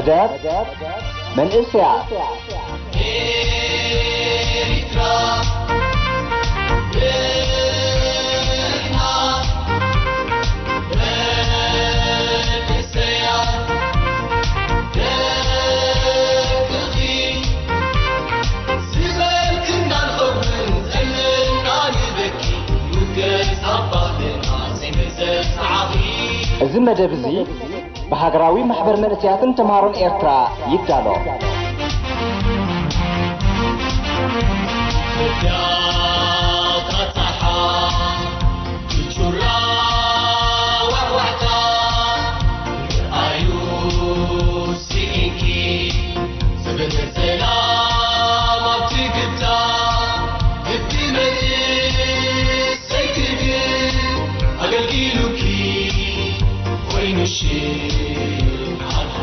መደብ መንእሰያት። እዚ መደብ እዚ ብሃገራዊ ማሕበር መንእሰያትን ተምሃሮን ኤርትራ ይዳሎ።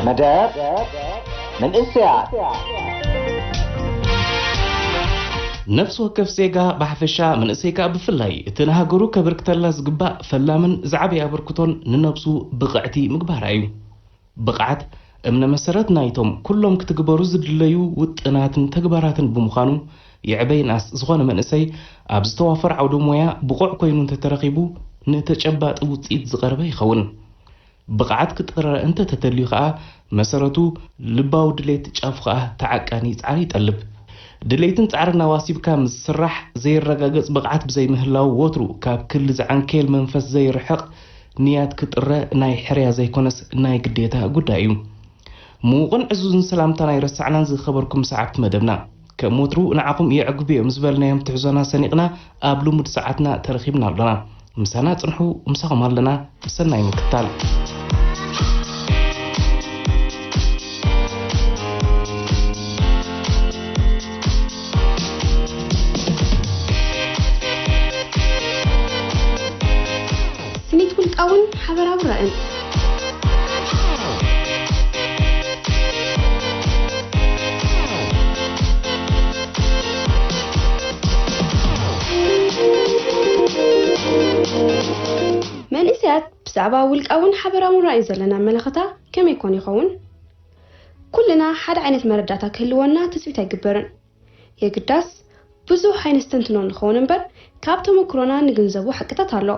መደብ መንእሰያት። ነፍሲ ወከፍ ዜጋ ብሓፈሻ፣ መንእሰይ ከኣ ብፍላይ፣ እቲ ንሃገሩ ከበርክተላ ዝግባእ ፈላምን ዝዓበየ ኣበርክቶን ንነብሱ ብቕዕቲ ምግባራ እዩ። ብቕዓት እምነ መሰረት ናይቶም ኩሎም ክትግበሩ ዝድለዩ ውጥናትን ተግባራትን ብምዃኑ፣ ይዕበ ይንኣስ ዝኾነ መንእሰይ ኣብ ዝተዋፈር ዓውደ ሞያ ብቑዕ ኮይኑ እንተተረኺቡ፣ ንተጨባጢ ውጽኢት ዝቐረበ ይኸውን። ብቕዓት ክጥረ እንተተተልዩ ኸኣ፣ መሰረቱ ልባዊ ድሌት፣ ጫፉ ኸኣ ተዓቃኒ ጻዕሪ ይጠልብ። ድሌትን ጻዕርን ኣዋሲብካ ምስ ዝስራሕ፣ ዘይረጋገጽ ብቕዓት ብዘይምህላው፣ ወትሩ ካብ ክሊ ዝዓንኬል መንፈስ ዘይርሕቕ ንያት ክጥረ ናይ ሕርያ ዘይኮነስ ናይ ግዴታ ጉዳይ እዩ። ምዉቕን ዕዙዝን ሰላምታና ኣይረሳዕናን ዝኸበርኩም ሰዓብቲ መደብና። ከም ወትሩ ንዓኹም የዕግቡ እዮም ዝበልናዮም ትሕዞና ሰኒቕና ኣብ ልሙድ ሰዓትና ተረኺብና ኣሎና። ምሳና ጽንሑ፣ ምሳኹም ኣለና። ሰናይ ምክታል። ስኒት ውልቃውን ሓበራዊ ራእን። መንእሰያት ብዛዕባ ውልቃውን ሓበራውን ራእይ ዘለና ኣመለኸታ ከመይ ኮን ይኸውን? ኩልና ሓደ ዓይነት መረዳእታ ክህልወና ትጽቢት ኣይግበርን። የግዳስ ብዙሕ ኣይነስተንትኖን ንኸውን እምበር፣ ካብ ተመክሮና ንግንዘቦ ሓቅታት ኣሎ።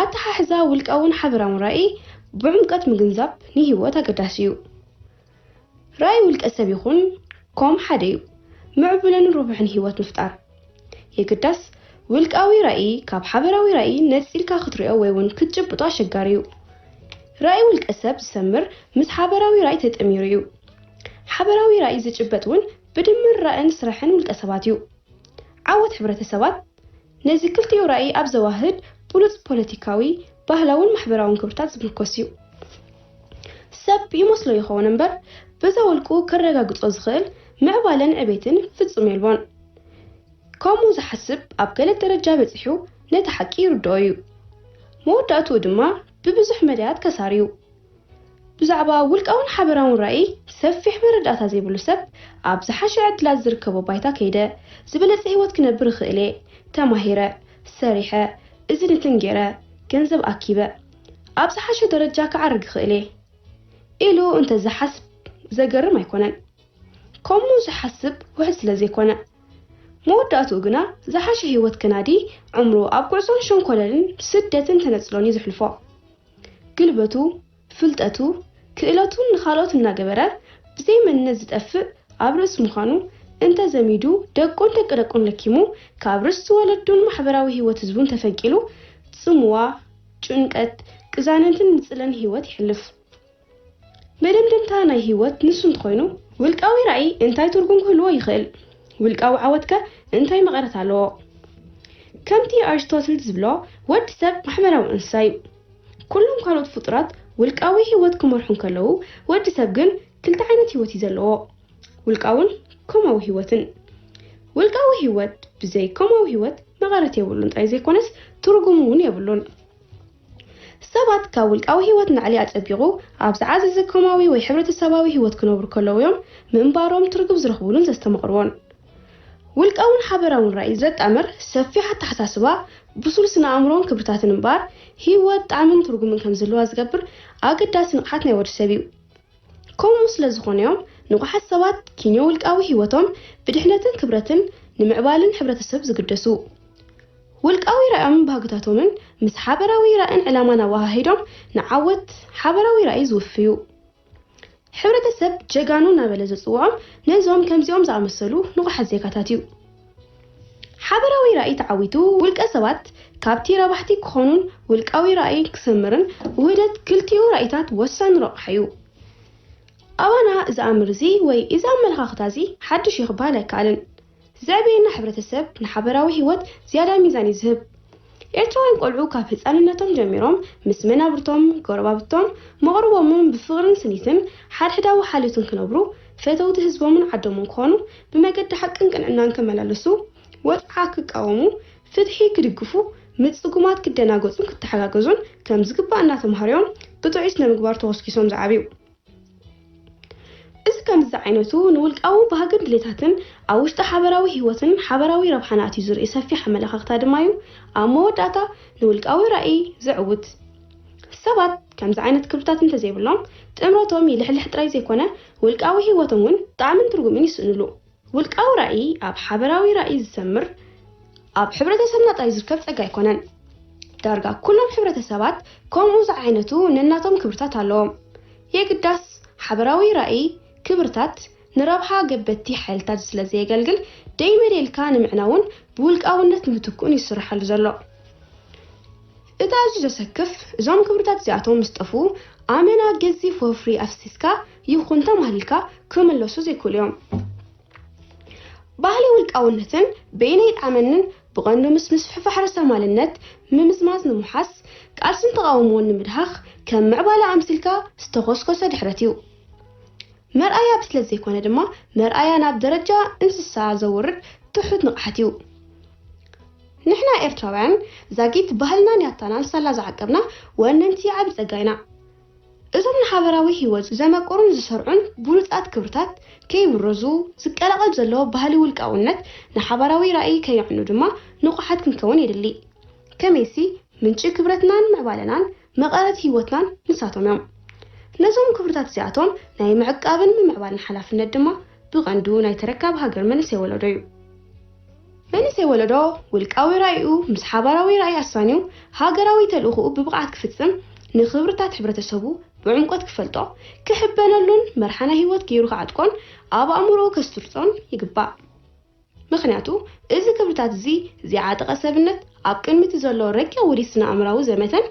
ኣተሓሕዛ ውልቃውን ሓበራውን ራእይ ብዕምቀት ምግንዛብ ንህይወት ኣገዳሲ እዩ። ራእይ ውልቀ ሰብ ይኹን ኮም ሓደ እዩ፣ ምዕቡልን ርቡሕን ህይወት ምፍጣር። የግዳስ ውልቃዊ ራእይ ካብ ሓበራዊ ራእይ ነጺልካ ክትሪኦ ወይ እውን ክትጭብጦ ኣሸጋሪ እዩ። ራእይ ውልቀ ሰብ ዝሰምር ምስ ሓበራዊ ራእይ ተጠሚሩ እዩ። ሓበራዊ ራእይ ዝጭበጥ እውን ብድምር ራእን ስራሕን ውልቀ ሰባት እዩ። ዓወት ሕብረተሰባት ነዚ ክልቲኡ ራእይ ኣብ ዘዋህድ ብሉጽ ፖለቲካዊ፣ ባህላውን ማሕበራውን ክብርታት ዝምርኮስ እዩ። ሰብ ይመስሎ ይኸውን እምበር፣ በዛ ውልቁ ከረጋግጾ ዝኽእል ምዕባለን ዕቤትን ፍጹም የልቦን። ከምኡ ዝሓስብ ኣብ ገለ ደረጃ በጺሑ ነቲ ሓቂ ይርድኦ እዩ። መወዳእትኡ ድማ ብብዙሕ መዳያት ከሳሪ እዩ። ብዛዕባ ውልቃውን ሓበራውን ራእይ ሰፊሕ መረዳእታ ዘይብሉ ሰብ፣ ኣብ ዝሓሸ ዕድላት ዝርከቦ ባይታ ከይደ፣ ዝበለጸ ህይወት ክነብር እኽእል እየ፣ ተማሂረ፣ ሰሪሐ፣ እዚ ንትን ገይረ፣ ገንዘብ ኣኪበ፣ ኣብ ዝሓሸ ደረጃ ክዓርግ እኽእል እየ ኢሉ እንተ ዝሓስብ ዘገርም ኣይኮነን። ከምኡ ዝሓስብ ውሑድ ስለ ዘይኮነ። መወዳእትኡ ግና ዝሓሸ ህይወት ከናዲ ዕምሩ ኣብ ጉዕዞን ሸንኮለልን ስደትን ተነጽሎን እዩ ዘሕልፎ። ግልበቱ፣ ፍልጠቱ፣ ክእለቱን ንኻልኦት እናገበረ ብዘይ መንነት ዝጠፍእ ኣብ ርእሲ ምዃኑ እንተ ዘሚዱ ደቁን ደቂ ደቁን ለኪሙ ካብ ርስቲ ወለዱን ማሕበራዊ ህይወት ህዝቡን ተፈንቂሉ ጽምዋ፣ ጭንቀት፣ ቅዛነትን ንጽለን ህይወት ይሕልፍ። መደምደምታ ናይ ህይወት ንሱ እንተኾይኑ፣ ውልቃዊ ራእይ እንታይ ትርጉም ክህልዎ ይኽእል? ውልቃዊ ዓወትከ እንታይ መቐረት ኣለዎ? ከምቲ ኣሪስቶትል ዝብሎ፣ ወዲ ሰብ ማሕበራዊ እንስሳ እዩ። ኩሎም ካልኦት ፍጡራት ውልቃዊ ህይወት ክመርሑ እንከለዉ፣ ወዲ ሰብ ግን ክልተ ዓይነት ህይወት እዩ ዘለዎ፣ ውልቃውን ኮማዊ ህይወትን። ውልቃዊ ህይወት ብዘይ ኮማዊ ህይወት መቐረት የብሉን ጥራይ ዘይኮነስ ትርጉም እውን የብሉን። ሰባት ካብ ውልቃዊ ህይወት ንላዕሊ ኣጸቢቑ ኣብ ዝዓዘዘ ኮማዊ ወይ ሕብረተሰባዊ ህይወት ክነብሩ ከለዉ እዮም ምንባሮም ትርጉም ዝረኽቡሉን ዘስተማቕርዎን። ውልቃውን ሓበራውን ራእይ ዘጣምር ሰፊሕ ኣተሓሳስባ፣ ብሱል ስነ ኣእምሮን ክብርታትን እምበኣር፣ ህይወት ጣዕምን ትርጉምን ከም ዝህልዋ ዝገብር ኣገዳሲ ንቕሓት ናይ ወዲ ሰብ እዩ። ከምኡ ስለ ዝኾነ እዮም ንቑሓት ሰባት ኪንዮ ውልቃዊ ህይወቶም ብድሕነትን ክብረትን ንምዕባልን ሕብረተሰብ ዝግደሱ። ውልቃዊ ራእዮም ባህግታቶምን ምስ ሓበራዊ ራእን ዕላማን ኣወሃሂዶም ንዓወት ሓበራዊ ራእይ ዝውፍዩ። ሕብረተሰብ ጀጋኑ እናበለ ዘጽውዖም ነዞም ከምዚኦም ዝኣመሰሉ ንቑሓት ዜጋታት እዩ። ሓበራዊ ራእይ ተዓዊቱ ውልቀ ሰባት ካብቲ ረባሕቲ ክኾኑን ውልቃዊ ራእይ ክሰምርን ውህደት ክልቲኡ ራእይታት ወሳኒ ረቑሓ እዩ። ኣባና እዚ ኣምር እዚ ወይ እዚ ኣመለኻኽታ እዚ ሓድሽ እዩ ክበሃል ኣይከኣልን። ዘዕበየና ሕብረተሰብ ንሓበራዊ ህይወት ዝያዳ ሚዛን እዩ ዝህብ። ኤርትራውያን ቆልዑ ካብ ህጻንነቶም ጀሚሮም ምስ መናብርቶም፣ ጎረባብቶም፣ መቕርቦምን ብፍቕርን ስኒትን ሓድሕዳዊ ሓልዮትን ክነብሩ፣ ፈተውቲ ህዝቦምን ዓዶምን ክኾኑ፣ ብመገዲ ሓቅን ቅንዕናን ክመላለሱ፣ ወጽዓ ክቃወሙ፣ ፍትሒ ክድግፉ፣ ምስ ጽጉማት ክደናገጹን ክተሓጋገዙን ከም ዝግባእ እናተምሃሩ እዮም ብጥዑይ ስነ ምግባር ተኾስኪሶም ዝዓብዩ። እዚ ከምዚ ዝዓይነቱ ንውልቃዊ ባህግን ድሌታትን ኣብ ውሽጢ ሓበራዊ ህይወትን ሓበራዊ ረብሓን ኣትዩ ዝርኢ ሰፊሕ ኣመለኻኽታ ድማ እዩ ኣብ መወዳእታ ንውልቃዊ ራእይ ዘዕውት። ሰባት ከምዚ ዓይነት ክብርታት እንተዘይብሎም ጥምረቶም ይልሕልሕ ጥራይ ዘይኮነ ውልቃዊ ህይወቶም እውን ጣዕምን ትርጉምን ይስእንሉ። ውልቃዊ ራእይ ኣብ ሓበራዊ ራእይ ዝሰምር ኣብ ሕብረተሰብና ጥራይ ዝርከብ ጸጋ ኣይኮነን። ዳርጋ ኩሎም ሕብረተሰባት ከምኡ ዝዓይነቱ ነናቶም ክብርታት ኣለዎም። የግዳስ ሓበራዊ ራእይ ክብርታት ንረብሓ ገበቲ ሓይልታት ስለ ዘየገልግል ደይመደልካ ንምዕናውን ብውልቃውነት ምትኩእን ይስርሓሉ ዘሎ። እቲ ኣዝዩ ዘሰክፍ እዞም ክብርታት እዚኣቶም ምስ ጠፍኡ ኣመና ገዚፍ ወፍሪ ኣፍሲስካ ይኹን ተማሊልካ ክምለሱ ዘይክእሉ እዮም። ባህሊ ውልቃውነትን በይነይ ይጥዓመንን ብቐንዱ ምስ ምስፍሕፋሕ ርእሰማልነት ምምዝማዝ ንምውሓስ ቃልስን ተቓውሞን ንምድሃኽ ከም ምዕባለ ኣምሲልካ ዝተኾስኮሰ ድሕረት እዩ። መርኣያ ብስለት ዘይኮነ ድማ መርኣያ ናብ ደረጃ እንስሳ ዘውርድ ትሑት ንቕሓት እዩ። ንሕና ኤርትራውያን ዛጊት ባህልናን ያታናን ሳላ ዝዓቀብና ወነንቲ ዓቢ ጸጋ ኢና። እዞም ንሓበራዊ ህይወት ዘመቁሩን ዝሰርዑን ብሉጻት ክብርታት ከይብረዙ ዝቀላቐል ዘሎ ባህሊ ውልቃውነት ንሓበራዊ ራእይ ከየዕኑ ድማ ንቑሓት ክንከውን የድሊ። ከመይሲ ምንጪ ክብረትናን ምዕባለናን መቐረት ህይወትናን ንሳቶም እዮም። ነዞም ክብርታት እዚኣቶም ናይ ምዕቃብን ምምዕባልን ሓላፍነት ድማ ብቐንዱ ናይ ተረካብ ሃገር መንእሰይ ወለዶ እዩ። መንእሰይ ወለዶ ውልቃዊ ራእዩ ምስ ሓባራዊ ራእይ ኣሳንዩ ሃገራዊ ተልእኾኡ ብብቕዓት ክፍጽም ንኽብርታት ሕብረተሰቡ ብዕምቆት ክፈልጦ ክሕበነሉን መርሓ ናይ ህይወት ገይሩ ክዓጥቆን ኣብ ኣእምሮኡ ከስትርጾን ይግባእ። ምኽንያቱ እዚ ክብርታት እዚ ዝዓጠቐ ሰብነት ኣብ ቅድሚ እቲ ዘሎ ረቂቕ ውዲት ስነ ኣእምራዊ ዘመተን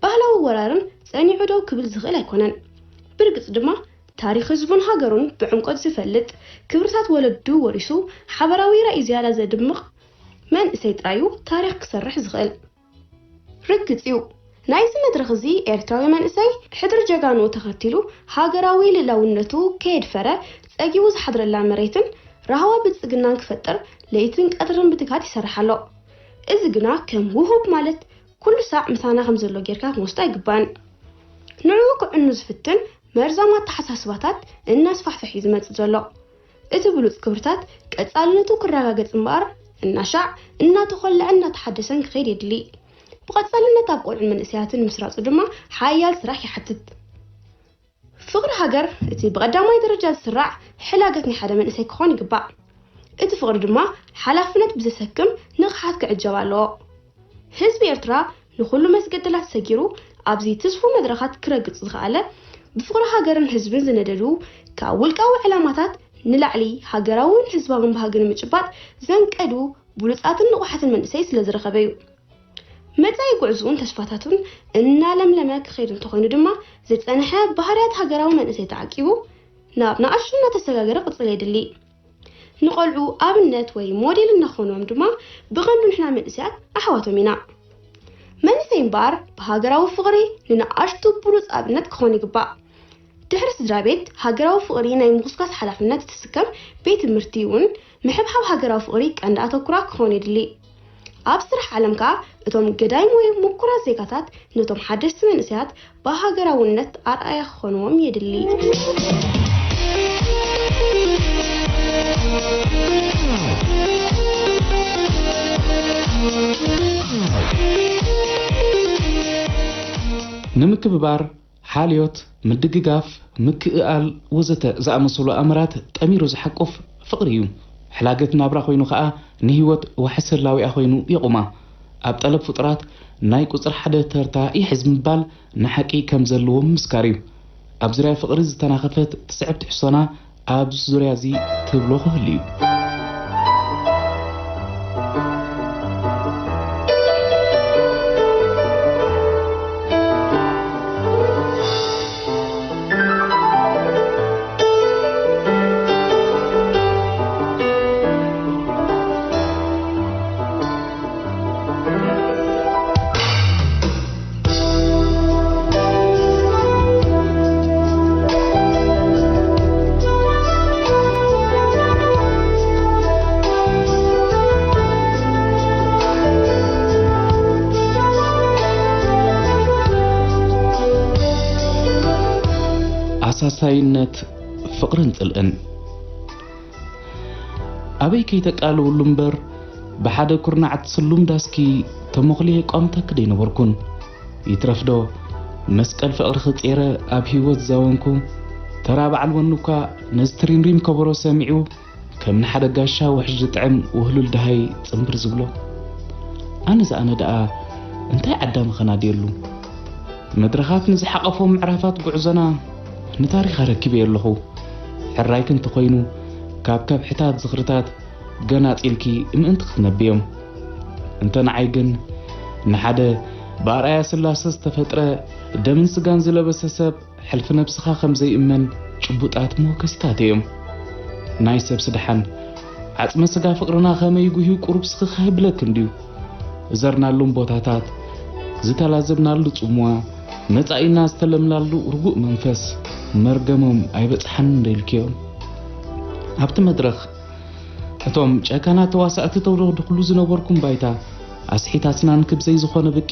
ባህላዊ ወራርን ጸኒዑ ደው ክብል ዝኽእል ኣይኮነን። ብርግጽ ድማ ታሪኽ ህዝቡን ሃገሩን ብዕምቆት ዝፈልጥ ክብርታት ወለዱ ወሪሱ ሓበራዊ ራእይ ዝያዳ ዘድምቕ መንእሰይ ጥራዩ ታሪኽ ክሰርሕ ዝኽእል። ርግጽ እዩ ናይዚ መድረኽ እዚ ኤርትራዊ መንእሰይ ሕድሪ ጀጋኑ ተኸቲሉ ሃገራዊ ልእላውነቱ ከየድፈረ ጸጊቡ ዝሓድረላ መሬትን ራህዋ ብልጽግናን ክፈጥር ለይትን ቀትርን ብትግሃት ይሰርሕ ኣሎ። እዚ ግና ከም ውሁብ ማለት ኩሉ ሳዕ ምሳና ከም ዘሎ ጌርካ ክንወስዶ ኣይግባእን። ንዕኡ ክዕኑ ዝፍትን መርዛም ኣተሓሳስባታት እናስፋሕፍሕ እዩ ዝመጽእ ዘሎ። እቲ ብሉጽ ክብርታት ቀጻልነቱ ክረጋገጽ እምበኣር እናሻዕ እናተኾልዐን እናተሓደሰን ክኸይድ የድሊ። ብቐጻልነት ኣብ ቆልዑን መንእሰያትን ምስራጹ ድማ ሓያል ስራሕ ይሓትት። ፍቕሪ ሃገር እቲ ብቐዳማይ ደረጃ ዝስራዕ ሕላገት ናይ ሓደ መንእሰይ ክኾን ይግባእ። እቲ ፍቕሪ ድማ ሓላፍነት ብዘሰክም ንቕሓት ክዕጀብ ኣለዎ። ህዝቢ ኤርትራ ንኹሉ መስገደላት ሰጊሩ ኣብዚ ትስፉ መድረኻት ክረግጽ ዝኸኣለ ብፍቕሪ ሃገርን ህዝብን ዝነደዱ ካብ ውልቃዊ ዕላማታት ንላዕሊ ሃገራውን ህዝባውን ባህጊ ንምጭባጥ ዘንቀዱ ብሉጻትን ንቑሓትን መንእሰይ ስለ ዝረኸበ እዩ። መጻኢ ጉዕዞኡን ተስፋታቱን እናለምለመ ክኸይድ እንተኾይኑ ድማ ዝጸንሐ ባህርያት ሃገራዊ መንእሰይ ተዓቂቡ ናብ ንኣሽቱ እናተሰጋገረ ክቕጽል የድሊ። ንቖልዑ ኣብነት ወይ ሞዴል እናኾንዎም ድማ ብቐንዱ ንሕና መንእሰያት ኣሕዋቶም ኢና። መንእሰይ እምበኣር ብሃገራዊ ፍቕሪ ንንኣሽቱ ብሉጽ ኣብነት ክኾን ይግባእ። ድሕሪ ስድራ ቤት ሃገራዊ ፍቕሪ ናይ ምኹስኳስ ሓላፍነት ዝስከም ቤት ትምህርቲ እውን ምሕብሓብ ሃገራዊ ፍቕሪ ቀንዲ ኣተኩራ ክኾን የድሊ። ኣብ ስራሕ ዓለም ከኣ እቶም ገዳይም ወይ ምኩራት ዜጋታት ነቶም ሓደስቲ መንእሰያት ብሃገራውነት ኣርኣያ ክኾንዎም የድሊ። ንምክብባር ሓልዮት፣ ምድግጋፍ፣ ምክእኣል ወዘተ ዝኣመሰሉ ኣምራት ጠሚሩ ዝሓቁፍ ፍቕሪ እዩ። ሕላገት ናብራ ኮይኑ ኸኣ ንህይወት ዋሕስ ህላዊኣ ኮይኑ የቑማ። ኣብ ጠለብ ፍጡራት ናይ ቁጽሪ ሓደ ተርታ ይሕዝ ምባል ንሓቂ ከም ዘለዎ ምምስካር እዩ። ኣብ ዙርያ ፍቕሪ ዝተናኸፈት ትስዕብቲ ሕሶና ኣብዚ ዙርያ እዚ ትብሎ ክህሉ እዩ። ኣሳሳይነት ፍቕርን ጽልእን። ኣበይ ከይተቃልውሉ እምበር፣ ብሓደ ኩርናዕ ትስሉም ዳስኪ ተሞኽልየ ቋምተኪ ደይነበርኩን። ይትረፍዶ፣ መስቀል ፍቕርኺ ጼረ ኣብ ህይወት ዝዛወንኩ፣ ተራ በዓል ወኒ እኳ ነዚ ትሪምሪም ከበሮ ሰሚዑ፣ ከም ንሓደ ጋሻ ውሕጅ ዝጥዕም ውህሉል ደሃይ ጽምብር ዝብሎ። ኣነ ዝኣነ ደኣ እንታይ ዓዳሚ ኸናድየሉ? መድረኻት ንዝሓቐፎም ምዕራፋት ጉዕዞና ንታሪኽ ኣረኪበዮ ኣለኹ። ሕራይኪ እንተኾይኑ፣ ካብ ከብሕታት ዝኽርታት ገናጺልኪ ምእንቲ ክትነብዮም። እንተ ንዓይ ግን፣ ንሓደ ብኣርኣያ ስላሰ ዝተፈጥረ ደምን ስጋን ዝለበሰ ሰብ ሕልፊ ነብስኻ ከም ዘይእመን ጭቡጣት መወከሲታት እዮም። ናይ ሰብ ስድሓን፣ ዓጽመ ስጋ ፍቕርና ከመይ ጉህዩ ቁሩብ ስኽኽ ኣይብለክን ድዩ? ዝዘርናሎም ቦታታት፣ ዝተላዘብናሉ ጽምዋ፣ መጻኢና ዝተለምናሉ ርጉእ መንፈስ፣ መርገሞም ኣይበጽሓንን ዶ ኢልክዮ? ኣብቲ መድረኽ፣ እቶም ጨካናት ተዋሳእቲ ተውደኽድኽሉ ዝነበርኩም ባይታ፣ ኣስሒት ኣስናንኪ ብዘይ ዝኾነ ብቂ፣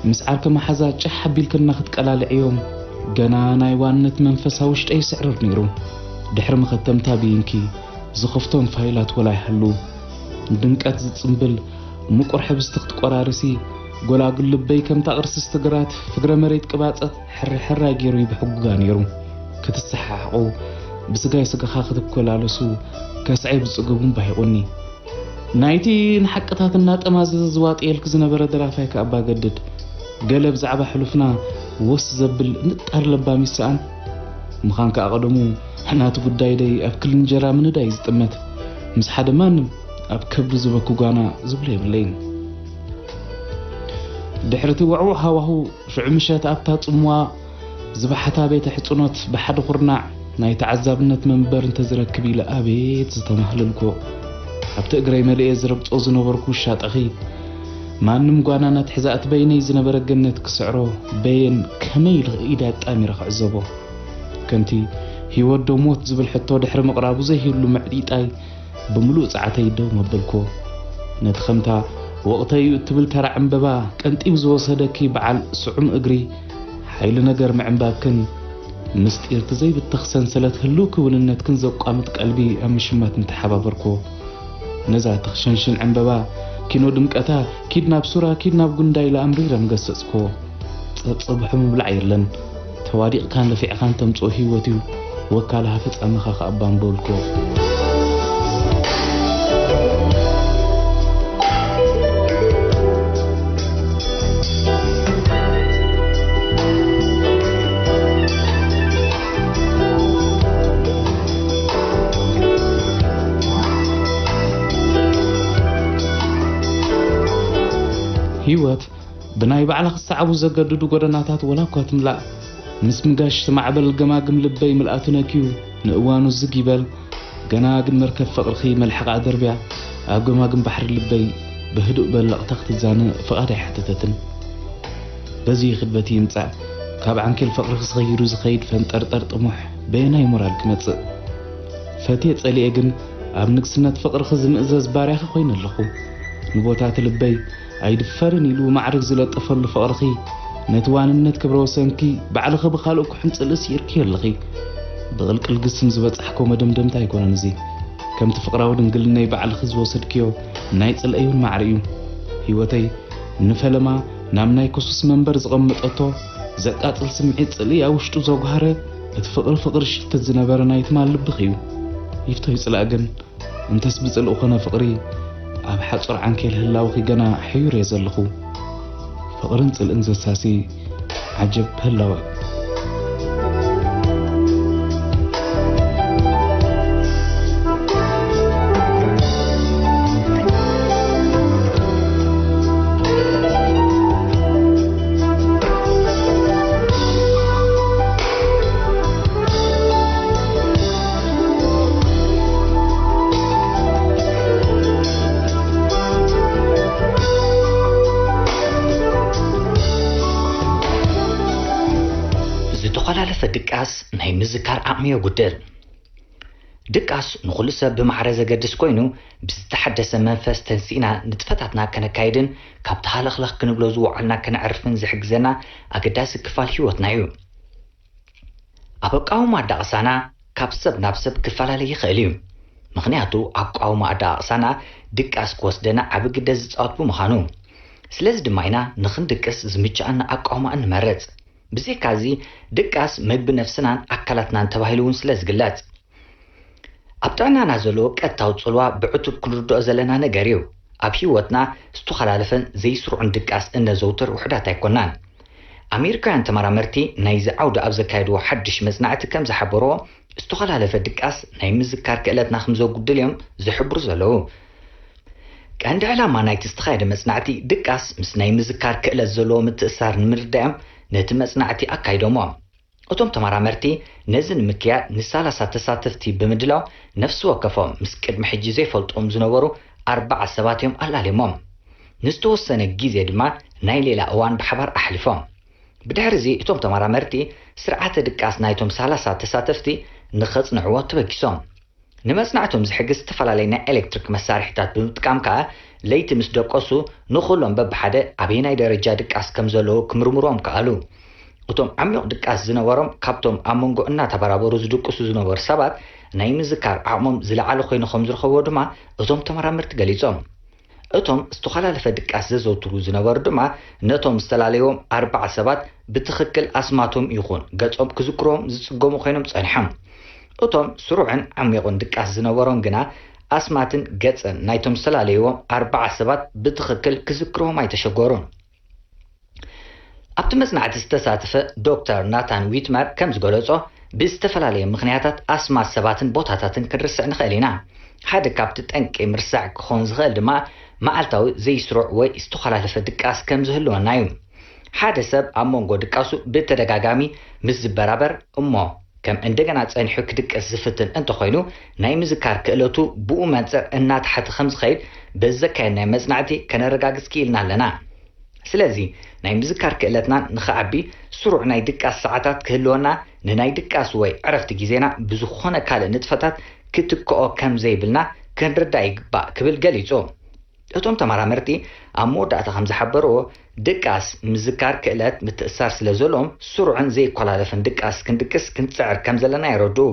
ምስ ዓርከ መሓዛ ጫሕ ኣቢልክና ክትቀላልዕዮም፣ ገና ናይ ዋንነት መንፈስ ኣብ ውሽጠይ ይስዕርር ነይሩ። ድሕሪ መኸተምታ ብይንኪ ዝኸፍቶም ፋይላት ወላ ይሃሉ፣ ንድምቀት ዝጽምብል ምቁር ሕብስቲ ክትቆራርሲ፣ ጎላጉል ልበይ ከምታ ቅርስስቲ ግራት ፍግረ መሬት ቅባጸት ሕርሕራይ ገይሩ ይብሕጉጋ ነይሩ። ክትሰሓሕቑ፣ ብስጋይ ስጋኻ ክትኮላለሱ፣ ከስዐይ ብጽግቡ እምባሂቑኒ። ናይቲ ንሓቅታት እናጠማዘዘ ዝዋጥየልኪ ዝነበረ ደራፋይ ከኣ ኣባ ገድድ፣ ገለ ብዛዕባ ሕሉፍና ወስ ዘብል ንጣር ለባም ይሰኣን። ምዃን ከኣ ቀደሙ ናቲ ጉዳይ ደይ ኣብ ክሊ እንጀራ ምንዳይ እዩ ዝጥመት። ምስ ሓደ ማንም ኣብ ከብዱ ዝበኩ ጓና ዝብሎ የብለይን። ድሕሪ እቲ ውዕዉዕ ሃዋሁ ሽዑ ምሸት ኣብታ ጽምዋ ዝበሓታ ቤተ ሕጽኖት ብሓደ ኩርናዕ ናይ ተዓዛብነት መንበር እንተዝረክብ ኢለ ኣቤት ዝተማህለልኩ። ኣብቲ እግረይ መሊኤ ዝረግጾ ዝነበርኩ ውሻጠኺ፣ ማንም ጓና እናትሕዘ ኣቲ በይነይ ዝነበረ ገነት ክስዕሮ፣ በየን ከመይ ኢለ ኢደ ኣጣሚረ ክዕዘቦ? ከምቲ ህይወት ዶ ሞት ዝብል ሕቶ ድሕሪ ምቕራቡ ዘይህሉ ምዕጢጣይ ብምሉእ ጸዓተይ ደው መበልኩ። ነቲ ከምታ ወቕተይ'ዩ እትብል ተራ ዕምበባ ቀንጢቡ ዝወሰደኪ በዓል ስዑም እግሪ፣ ሓይሊ ነገር ምዕንባብክን፣ ምስጢር እቲ ዘይብተኽ ሰንሰለት ህልው ክውንነትክን ዘቋምት ቀልቢ ኣብ ምሽማት ምተሓባበርኩ። ነዛ ተኽሸንሽን ዕምበባ፣ ኪኖ ድምቀታ፣ ኪድ ናብ ሱራ፣ ኪድ ናብ ጉንዳ ኢለ ኣምሪረ ምገሰጽኩ። ጸብጸብሑ ምብላዕ የለን። ተዋዲቕካን ለፊዕካን ተምጽኦ ህይወት እዩ። ወካልኻ ፍጻመኻ ከኣ ባምበልኮ። ህይወት ብናይ ባዕላ ክሰዓቡ ዘገድዱ ጎደናታት ወላ እኳ ትምላእ፣ ምስ ምጋሽ እቲ ማዕበል ገማግም ልበይ ምልኣቱ ነክዩ ንእዋኑ ዝግ ይበል። ገና ግን መርከብ ፍቕርኺ መልሕቓ ደርብያ ኣብ ገማግም ባሕሪ ልበይ ብህዱእ በለቕታ ክትዛነ ፍቓድ ኣይሓተተትን። በዚ ይኽድ በቲ ይምጻእ፣ ካብ ዓንኬል ፍቕርኺ ስኺሩ ዝኸይድ ፈንጠርጠር ጥሙሕ በየናይ ሞራል ክመጽእ? ፈትየ ጸሊኤ ግን ኣብ ንግስነት ፍቕርኺ ዝምእዘዝ ባርያኺ ኮይነ ኣለኹ። ንቦታት ልበይ ኣይድፈርን ኢሉ ማዕርግ ዝለጠፈሉ ፍቕርኺ፣ ነቲ ዋንነት ክብረ ወሰንኪ ባዕልኺ ብኻልእ ኩሕን ጽልኢ ስኢርክዮ ኣለኺ። ብቕልቅል ግስም ዝበጻሕኮ መደምደምታ ኣይኮነን እዚ። ከምቲ ፍቕራዊ ድንግልነይ ባዕልኺ ዝወሰድክዮ ናይ ጽልኤይ እውን ማዕረ እዩ። ህይወተይ ንፈለማ ናብ ናይ ከሱስ መንበር ዝቐመጠቶ፣ ዘቃጽል ስምዒት ጽልኢ ኣብ ውሽጡ ዘጉሃረ፣ እቲ ፍቕሪ ፍቕሪ ሽትት ዝነበረ ናይ ትማል ልብኺ እዩ። ይፍቶ ይጽላእ ግን፣ እንተስ ብጽልኢ ኮነ ፍቕሪ፣ ኣብ ሓጹር ዓንኬል ህላውኺ ገና ሕዩር እየ ዘለኹ። ፍቕርን ጽልእን ዘሳሲ ዓጀብ ህላወ። ዝተኾላለፈ ድቃስ ናይ ምዝካር ዓቕሚ የጉድል። ድቃስ ንኹሉ ሰብ ብማዕረ ዘገድስ ኮይኑ፣ ብዝተሓደሰ መንፈስ ተንሲእና ንጥፈታትና ከነካይድን ካብቲ ሃለኽለኽ ክንብሎ ዝወዓልና ከነዕርፍን ዝሕግዘና ኣገዳሲ ክፋል ህይወትና እዩ። ኣብ ኣቃውማ ኣዳቕሳና ካብ ሰብ ናብ ሰብ ክፈላለ ይኽእል እዩ። ምኽንያቱ ኣቃውማ ኣዳቕሳና ድቃስ ክወስደና ዓቢ ግደ ዝጻወት ብምዃኑ። ስለዚ ድማ ኢና ንኽንድቅስ ዝምችኣና ኣቃውማ እንመርጽ። ብዘይካዚ ድቃስ መግቢ ነፍስናን ኣካላትናን ተባሂሉ እውን ስለ ዝግለጽ። ኣብ ጥዕናና ዘለዎ ቀጥታዊ ጽልዋ ብዕቱብ ክንርድኦ ዘለና ነገር እዩ። ኣብ ህይወትና ዝተኸላለፈን ዘይስሩዕን ድቃስ እነዘውትር ውሑዳት ኣይኮናን። ኣሜሪካውያን ተመራመርቲ ናይዚ ዓውዲ ኣብ ዘካየድዎ ሓድሽ መጽናዕቲ ከም ዝሓበርዎ፣ ዝተኸላለፈ ድቃስ ናይ ምዝካር ክእለትና ከም ዘጉድል እዮም ዝሕብሩ ዘለዉ። ቀንዲ ዕላማ ናይቲ ዝተኻየደ መጽናዕቲ ድቃስ ምስ ናይ ምዝካር ክእለት ዘለዎ ምትእስሳር ንምርዳእ እዮም ነቲ መጽናዕቲ ኣካይዶሞ። እቶም ተመራመርቲ ነዚ ንምክያድ ንሳላሳ ተሳተፍቲ ብምድላው ነፍሲ ወከፎም ምስ ቅድሚ ሕጂ ዘይፈልጦም ዝነበሩ ኣርባዓ ሰባት እዮም ኣላልዮሞም። ንዝተወሰነ ግዜ ድማ ናይ ሌላ እዋን ብሓባር ኣሕሊፎም። ብድሕርዚ እቶም ተመራመርቲ ስርዓተ ድቃስ ናይቶም ሳላሳ ተሳተፍቲ ንኸጽንዕዎ ተበጊሶም። ንመጽናዕቶም ዝሕግዝ ዝተፈላለየ ናይ ኤሌክትሪክ መሳርሒታት ብምጥቃም ከኣ ለይቲ ምስ ደቀሱ ንኹሎም በብሓደ ኣበየናይ ደረጃ ድቃስ ከም ዘለዉ ክምርምሮም ከኣሉ። እቶም ዓሚቕ ድቃስ ዝነበሮም ካብቶም ኣብ መንጎ እናተበራበሩ ዝድቅሱ ዝነበሩ ሰባት ናይ ምዝካር ዓቕሞም ዝለዓለ ኮይኑ ከም ዝረኸብዎ ድማ እቶም ተመራመርቲ ገሊጾም። እቶም ዝተኸላለፈ ድቃስ ዘዘውትሩ ዝነበሩ ድማ ነቶም ዝተላለይዎም ኣርባዓ ሰባት ብትኽክል ኣስማቶም ይኹን ገጾም ክዝክርዎም ዝጽገሙ ኮይኖም ጸኒሖም። እቶም ስሩዕን ዓሚቑን ድቃስ ዝነበሮም ግና ኣስማትን ገጽን ናይቶም ዝተላለይዎም ኣርባዓ ሰባት ብትኽክል ክዝክርዎም ኣይተሸገሩን። ኣብቲ መጽናዕቲ ዝተሳተፈ ዶክተር ናታን ዊትመር ከም ዝገለጾ፣ ብዝተፈላለየ ምኽንያታት ኣስማት ሰባትን ቦታታትን ክንርስዕ ንኽእል ኢና። ሓደ ካብቲ ጠንቂ ምርሳዕ ክኸውን ዝኽእል ድማ መዓልታዊ ዘይስሩዕ ወይ ዝተኾላለፈ ድቃስ ከም ዝህልወና እዩ። ሓደ ሰብ ኣብ መንጎ ድቃሱ ብተደጋጋሚ ምስ ዝበራበር እሞ ከም እንደገና ጸኒሑ ክድቅስ ዝፍትን እንተኾይኑ፣ ናይ ምዝካር ክእለቱ ብኡ መንጽር እናተሓተ ከም ዝኸይድ በዚ ዘካየድናዮ መጽናዕቲ ከነረጋግጽ ክኢልና ኣለና። ስለዚ ናይ ምዝካር ክእለትና ንኽዓቢ ስሩዕ ናይ ድቃስ ሰዓታት ክህልወና፣ ንናይ ድቃስ ወይ ዕረፍቲ ግዜና ብዝኾነ ካልእ ንጥፈታት ክትክኦ ከም ዘይብልና ክንርዳእ ይግባእ ክብል ገሊጹ። እቶም ተመራመርቲ ኣብ መወዳእታ ከም ዝሓበርዎ፣ ድቃስ ምዝካር ክእለት ምትእስሳር ስለ ዘለዎም ስሩዕን ዘይኮላለፍን ድቃስ ክንድቅስ ክንጽዕር ከም ዘለና የረድኡ።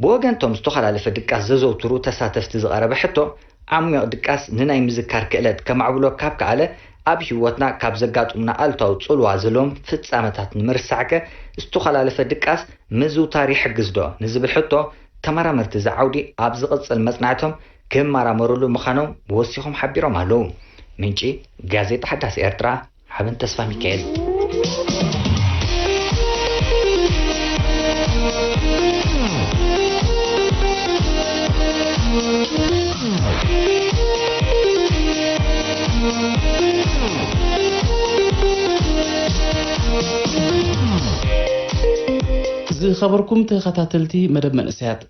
ብወገንቶም ዝተኾላለፈ ድቃስ ዘዘውትሩ ተሳተፍቲ ዝቐረበ ሕቶ፣ ዓሚቕ ድቃስ ንናይ ምዝካር ክእለት ከማዕብሎ ካብ ከኣለ፣ ኣብ ህይወትና ካብ ዘጋጥሙና ኣሉታዊ ጽልዋ ዘለዎም ፍጻመታት ንምርሳዕከ ዝተኾላለፈ ድቃስ ምዝውታር ይሕግዝ ዶ ንዝብል ሕቶ፣ ተመራመርቲ እዚ ዓውዲ ኣብ ዝቕጽል መጽናዕቶም ክመራመሩሉ ምዃኖም ወሲኾም ሓቢሮም ኣለዉ። ምንጪ ጋዜጣ ሓዳስ ኤርትራ፣ ሓበን ተስፋ ሚካኤል። ዝኸበርኩም ተኸታተልቲ መደብ መንእሰያት፣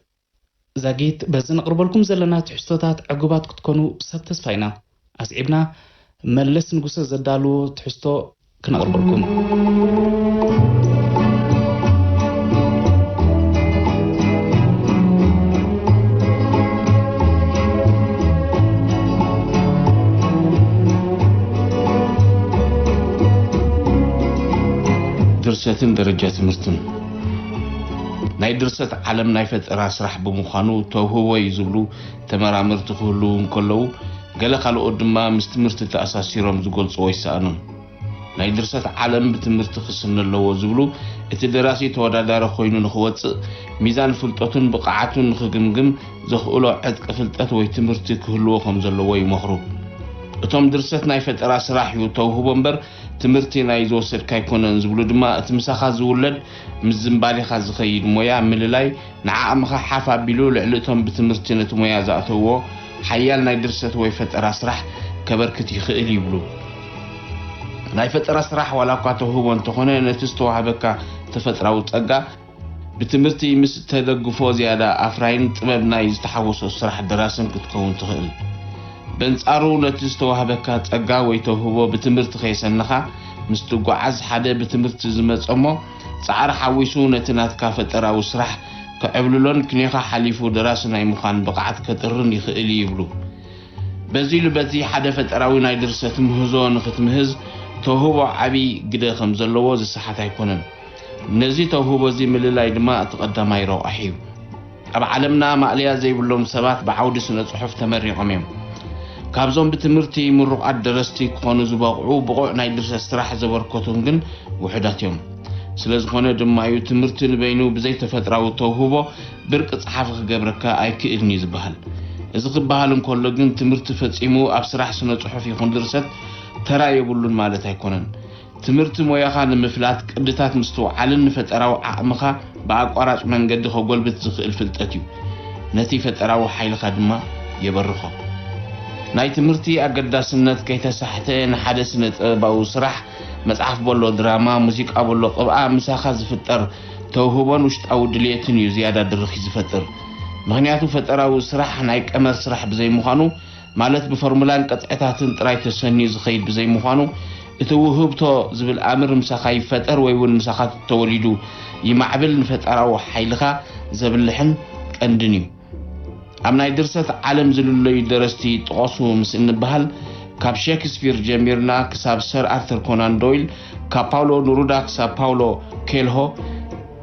ዛጊት በዚ ነቕርበልኩም ዘለና ትሕዝቶታት ዕጉባት ክትኮኑ ሰብ ተስፋ ኢና። ኣስዒብና መለስ ንጉሰ ዘዳልዎ ትሕዝቶ ክነቕርበልኩም። ድርሰትን ደረጃ ትምህርትን። ናይ ድርሰት ዓለም ናይ ፈጠራ ስራሕ ብምዃኑ ተውህቦ እዩ ዝብሉ ተመራመርቲ ክህልዉ እንከለዉ፣ ገለ ካልኦት ድማ ምስ ትምህርቲ ተኣሳሲሮም ዝገልጽዎ ይሰኣኑ። ናይ ድርሰት ዓለም ብትምህርቲ ክስነ ኣለዎ ዝብሉ፣ እቲ ደራሲ ተወዳዳሪ ኮይኑ ንኽወጽእ፣ ሚዛን ፍልጠቱን ብቕዓቱን ንኽግምግም ዘኽእሎ ዕጥቂ ፍልጠት ወይ ትምህርቲ ክህልዎ ከም ዘለዎ ይመኽሩ። እቶም ድርሰት ናይ ፈጠራ ስራሕ እዩ ተውህቦ እምበር፣ ትምህርቲ ናይ ዝወሰድካ ኣይኮነን ዝብሉ ድማ፣ እቲ ምሳኻ ዝውለድ፣ ምስ ዝንባሌኻ ዝኸይድ ሞያ ምልላይ፣ ንዓቕምኻ ሓፍ ኣቢሉ ልዕሊ እቶም ብትምህርቲ ነቲ ሞያ ዝኣተውዎ ሓያል ናይ ድርሰት ወይ ፈጠራ ስራሕ ከበርክት ይኽእል ይብሉ። ናይ ፈጠራ ስራሕ ዋላ እኳ ተውህቦ እንተኾነ፣ ነቲ ዝተዋህበካ ተፈጥራዊ ጸጋ ብትምህርቲ ምስ ተደግፎ ዝያዳ ኣፍራይን ጥበብ ናይ ዝተሓወሶ ስራሕ ደራስን ክትከውን ትኽእል። በንጻሩ ነቲ ዝተዋህበካ ጸጋ ወይ ተውህቦ ብትምህርቲ ከየሰነኻ ምስ ትጓዓዝ፣ ሓደ ብትምህርቲ ዝመጸ እሞ ጻዕሪ ሓዊሱ ነቲ ናትካ ፈጠራዊ ስራሕ ከዕብልሎን ክኔኻ ሓሊፉ ደራሲ ናይ ምዃን ብቕዓት ከጥርን ይኽእል እዩ ይብሉ። በዚ ኢሉ በቲ ሓደ ፈጠራዊ ናይ ድርሰት ምህዞ ንኽትምህዝ ተውህቦ ዓቢ ግደ ከም ዘለዎ ዝሰሓት ኣይኮነን። ነዚ ተውህቦ እዚ ምልላይ ድማ እቲ ቀዳማይ ረቋሒ እዩ። ኣብ ዓለምና ማእለያ ዘይብሎም ሰባት ብዓውዲ ስነ ጽሑፍ ተመሪቖም እዮም። ካብዞም ብትምህርቲ ምሩቓት ደረስቲ ክኾኑ ዝበቕዑ ብቑዕ ናይ ድርሰት ስራሕ ዘበርከቱን ግን ውሑዳት እዮም። ስለ ዝኾነ ድማ እዩ ትምህርቲ ንበይኑ ብዘይተፈጥራዊ ተውህቦ ብርቂ ጸሓፊ ክገብረካ ኣይክእልን እዩ ዝበሃል። እዚ ክበሃል እንከሎ ግን ትምህርቲ ፈጺሙ ኣብ ስራሕ ስነ ጽሑፍ ይኹን ድርሰት ተራ የብሉን ማለት ኣይኮነን። ትምህርቲ ሞያኻ ንምፍላጥ ቅድታት ምስትውዓልን ንፈጠራዊ ዓቕምኻ ብኣቋራጭ መንገዲ ከጎልብት ዝኽእል ፍልጠት እዩ። ነቲ ፈጠራዊ ሓይልኻ ድማ የበርኾ። ናይ ትምህርቲ ኣገዳስነት ከይተሳሕተ ንሓደ ስነ ጥበባዊ ስራሕ፣ መጽሓፍ በሎ ድራማ፣ ሙዚቃ በሎ ቅብኣ፣ ምሳኻ ዝፍጠር ተውህቦን ውሽጣዊ ድልየትን እዩ ዝያዳ ድርኺት ዝፈጥር። ምኽንያቱ ፈጠራዊ ስራሕ ናይ ቀመር ስራሕ ብዘይምዃኑ፣ ማለት ብፎርሙላን ቅጥዕታትን ጥራይ ተሰንዩ ዝኸይድ ብዘይምዃኑ፣ እቲ ውህብቶ ዝብል ኣምር ምሳኻ ይፈጠር ወይ እውን ምሳኻ ተወሊዱ ይማዕብል፣ ንፈጠራዊ ሓይልኻ ዘብልሕን ቀንድን እዩ። ኣብ ናይ ድርሰት ዓለም ዝልለዩ ደረስቲ ጥቐሱ ምስ እንበሃል፣ ካብ ሼክስፒር ጀሚርና ክሳብ ሰር ኣርተር ኮናን ዶይል፣ ካብ ፓውሎ ኑሩዳ ክሳብ ፓውሎ ኬልሆ፣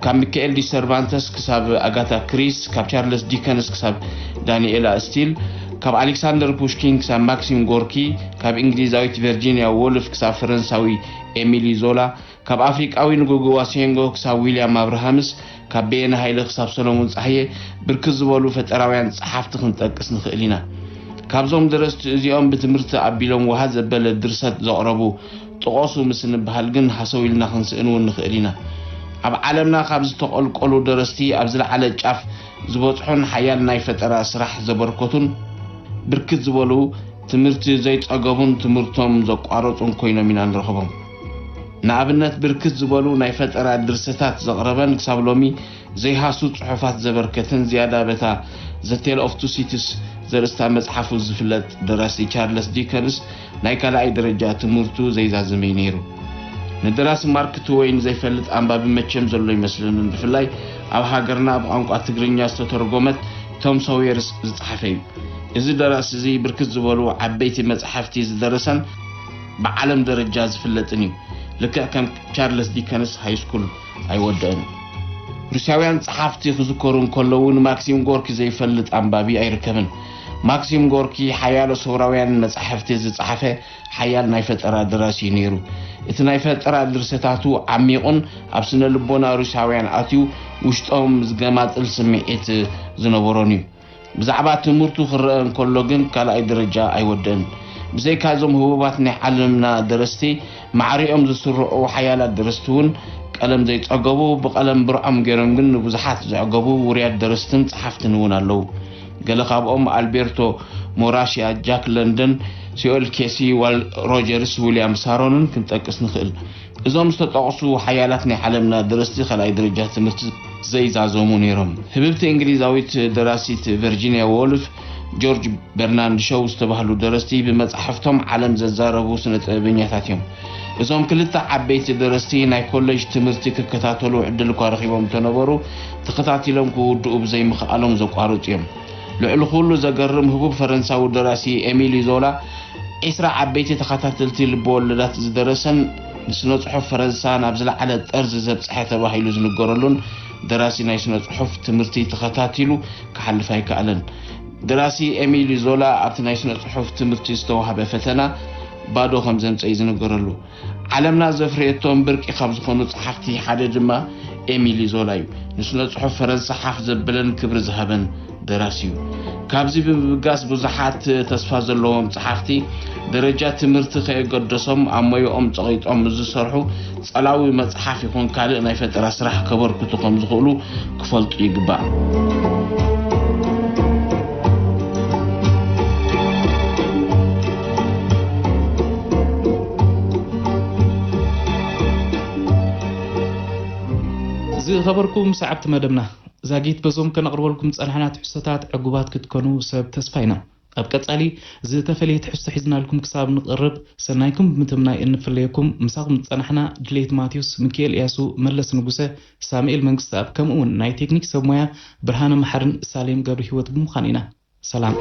ካብ ሚካኤል ዲ ሰርቫንተስ ክሳብ ኣጋታ ክሪስ፣ ካብ ቻርለስ ዲከንስ ክሳብ ዳንኤላ ስቲል፣ ካብ ኣሌክሳንደር ፑሽኪን ክሳብ ማክሲም ጎርኪ፣ ካብ እንግሊዛዊት ቨርጂንያ ዎልፍ ክሳብ ፈረንሳዊ ኤሚሊ ዞላ፣ ካብ ኣፍሪቃዊ ንጉጉ ዋሴንጎ ክሳብ ዊልያም ኣብርሃምስ፣ ካብ በየነ ሃይለ ክሳብ ሰሎሞን ጸሃየ፣ ብርክት ዝበሉ ፈጠራውያን ጸሓፍቲ ክንጠቅስ ንኽእል ኢና። ካብዞም ደረስቲ እዚኦም ብትምህርቲ ኣቢሎም ወሃ ዘበለ ድርሰት ዘቕረቡ ጥቐሱ ምስ እንበሃል ግን ሃሰው ኢልና ክንስእን እውን ንኽእል ኢና። ኣብ ዓለምና ካብ ዝተቐልቀሉ ደረስቲ ኣብ ዝለዓለ ጫፍ ዝበጽሑን ሓያል ናይ ፈጠራ ስራሕ ዘበርከቱን ብርክት ዝበሉ ትምህርቲ ዘይጸገቡን ትምህርቶም ዘቋረጹን ኮይኖም ኢና ንረኽቦም። ንኣብነት ብርክት ዝበሉ ናይ ፈጠራ ድርሰታት ዘቕረበን ክሳብ ሎሚ ዘይሃሱ ጽሑፋት ዘበርከተን ዝያዳ በታ The Tale of Two Cities ዘርእስታ መጽሓፉ ዝፍለጥ ደራሲ ቻርለስ ዲከንስ ናይ ካልኣይ ደረጃ ትምህርቱ ዘይዛዘመ እዩ ነይሩ። ንደራሲ ማርክ ትወይን ዘይፈልጥ ኣንባቢ መቸም ዘሎ ይመስለንን፣ ብፍላይ ኣብ ሃገርና ብቋንቋ ትግርኛ ዝተተርጎመት ቶም ሶየርስ ዝጸሓፈ እዩ። እዚ ደራሲ እዚ ብርክት ዝበሉ ዓበይቲ መጻሕፍቲ ዝደረሰን ብዓለም ደረጃ ዝፍለጥን እዩ። ልክዕ ከም ቻርለስ ዲከንስ ሃይ ስኩል ኣይወደአን። ሩስያውያን ጸሓፍቲ ክዝከሩ እንከለዉ ንማክሲም ጎርኪ ዘይፈልጥ ኣንባቢ ኣይርከብን። ማክሲም ጎርኪ ሓያሎ ሰውራውያን መጻሕፍቲ ዝጸሓፈ ሓያል ናይ ፈጠራ ደራሲ እዩ ነይሩ። እቲ ናይ ፈጠራ ድርሰታቱ ዓሚቑን ኣብ ስነ ልቦና ሩስያውያን ኣትዩ ውሽጦም ዝገማጥል ስምዒት ዝነበሮን እዩ። ብዛዕባ ትምህርቱ ክረአ እንከሎ ግን ካልኣይ ደረጃ ኣይወደእን። ብዘይካ እዞም ህቡባት ናይ ዓለምና ደረስቲ ማዕሪኦም ዝስርዑ ሓያላት ደረስቲ እውን ቀለም ዘይጸገቡ፣ ብቐለም ብርዖም ገይሮም ግን ንብዙሓት ዘዕገቡ ውሩያት ደረስትን ጸሓፍትን እውን ኣለዉ። ገለ ካብኦም ኣልቤርቶ ሞራሽያ፣ ጃክ ለንደን፣ ሲኦል ኬሲ፣ ዋል ሮጀርስ፣ ዊልያም ሳሮንን ክንጠቅስ ንኽእል። እዞም ዝተጠቕሱ ሓያላት ናይ ዓለምና ደረስቲ ካልኣይ ደረጃ ትምህርቲ ዘይዛዘሙ ነይሮም። ህብብቲ እንግሊዛዊት ደራሲት ቨርጂንያ ዎልፍ፣ ጆርጅ በርናንድ ሾው ዝተባህሉ ደረስቲ ብመጻሕፍቶም ዓለም ዘዛረቡ ስነ ጥበበኛታት እዮም። እዞም ክልተ ዓበይቲ ደረስቲ ናይ ኮሌጅ ትምህርቲ ክከታተሉ ዕድል እኳ ረኺቦም እንተነበሩ፣ ተኸታቲሎም ክውድኡ ብዘይምኽኣሎም ዘቋርጹ እዮም። ልዕሊ ኩሉ ዘገርም፣ ህቡብ ፈረንሳዊ ደራሲ ኤሚሊ ዞላ ዒስራ ዓበይቲ ተኸታተልቲ ልበወለዳት ዝደረሰን ንስነ ጽሑፍ ፈረንሳ ናብ ዝለዓለ ጠርዚ ዘብጽሐ ተባሂሉ ዝንገረሉን ደራሲ ናይ ስነ ጽሑፍ ትምህርቲ ተኸታቲሉ ክሓልፍ ኣይከኣለን። ደራሲ ኤሚሊ ዞላ ኣብቲ ናይ ስነ ጽሑፍ ትምህርቲ ዝተዋህበ ፈተና ባዶ ከም ዘምጸ እዩ ዝንገረሉ። ዓለምና ዘፍረየቶም ብርቂ ካብ ዝኾኑ ጸሓፍቲ ሓደ ድማ ኤሚሊ ዞላ እዩ። ንስነ ጽሑፍ ፈረንሳ ሓፍ ዘበለን ክብሪ ዝሃበን ደራሲ እዩ። ካብዚ ብምብጋስ ብዙሓት ተስፋ ዘለዎም ጸሓፍቲ ደረጃ ትምህርቲ ከየገደሶም ኣብ ሞያኦም ጸቒጦም ዝሰርሑ ጸላዊ መጽሓፍ ይኹን ካልእ ናይ ፈጠራ ስራሕ ከበርክቱ ከም ዝኽእሉ ክፈልጡ ይግባእ። ዝኸበርኩም ሰዓብቲ መደብና፣ ዛጊት በዞም ከነቕርበልኩም ዝጸናሕና ትሕዝቶታት ዕጉባት ክትኮኑ ሰብ ተስፋ ኢና። ኣብ ቀጻሊ ዝተፈለየ ትሕዝቶ ሒዝናልኩም ክሳብ ንቕርብ፣ ሰናይኩም ብምትምናይ እንፍለየኩም። ምሳኹም ዝጸናሕና ድሌት ማቴዎስ፣ ሚኪኤል እያሱ፣ መለስ ንጉሰ፣ ሳሙኤል መንግስተኣብ፣ ከምኡ እውን ናይ ቴክኒክ ሰብ ሞያ ብርሃነ መሓርን ሳሌም ገብረ ህይወት ብምዃን ኢና። ሰላም።